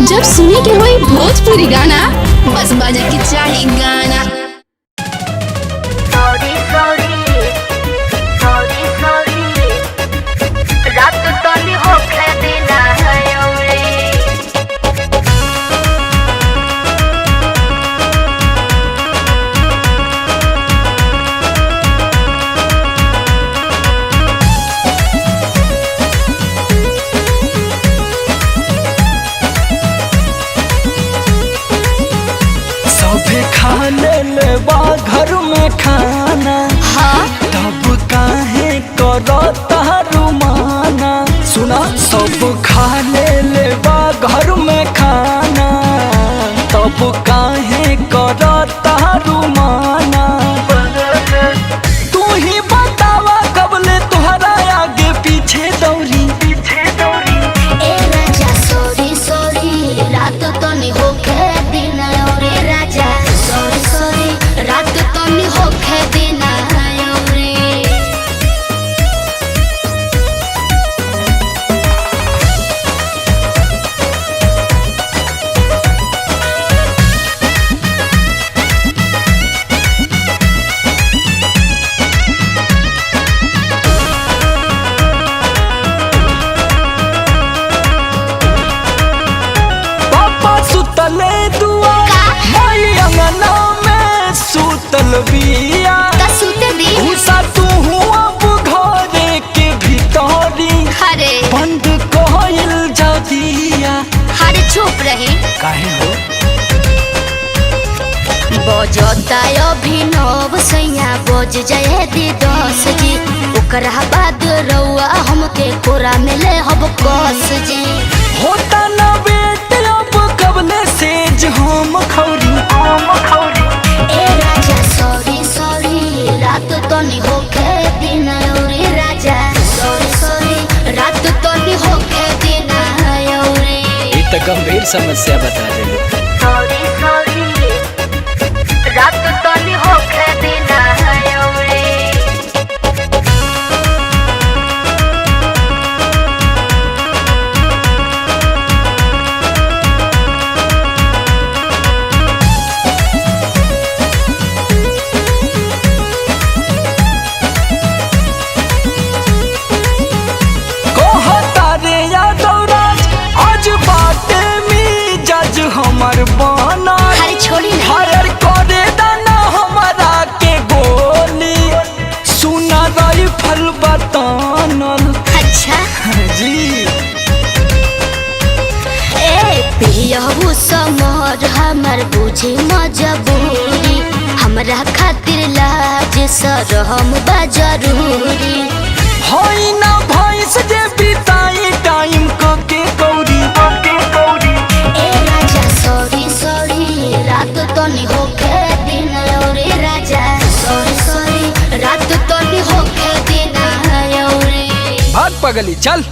जब सुने के होई भोजपुरी गाना, बस बजे के चाही गाना। सॉरी सॉरी सॉरी सॉरी, रात तनी होखे दिना औरे। सभे खा ले बा घर में खाना। हाँ। तब काहे करो तारू माना? सुना, सब खा ले बा घर में खाना, तब काहे करो तारू माना? तू ही बतावा, कबले तुहरा आगे पीछे दौरी? पीछे दौरी। ए राजा, सॉरी सॉरी, रात तनी होखे दिन औरे। राजा सॉरी सॉरी, रात तनी होखे दिन औरे। पापा सुतले दुआ, माई अंगना में सुतल बिया। का सुते दी। घुसा तू अब घरे के भीतरी। अरे। बंद कोइल जदिया। अरे, चुप रहे। काहे हो? बजता अभिनव सैया, बज जाए दी 10 जी। ओकरा बाद रउआ हमके कोरा मिले हब कस जी। होता ना बेट, अब कबले सेज हम खौरी, हम खौरी। ए राजा सॉरी सॉरी, रात तनी होखे दिन औरे। राजा सॉरी सॉरी, रात तनी होखे दिन औरे। ये तो गंभीर समस्या बता रहे। सॉरी सॉरी, रात तनी होखे दिन औरे। कहता रे यादव राज, आज बाटे में जज हमर बना। अरे छोड़ी ना। फायर करे दाना हमारा के गोली, सुना राइफल बतानल। अच्छा। जी। ए पियहू समर, हमर बुझी मजबूरी। हमरा खातिर लाज सरहम बा जरूरी। होई ना भैंस जे बिताई टाइम क के कौरी, के कौरी। ए राजा सॉरी सॉरी, रात तनी होखे दिन औरे। राजा सॉरी सॉरी, रात तनी होखे दिन औरे। भाग पगली, चल।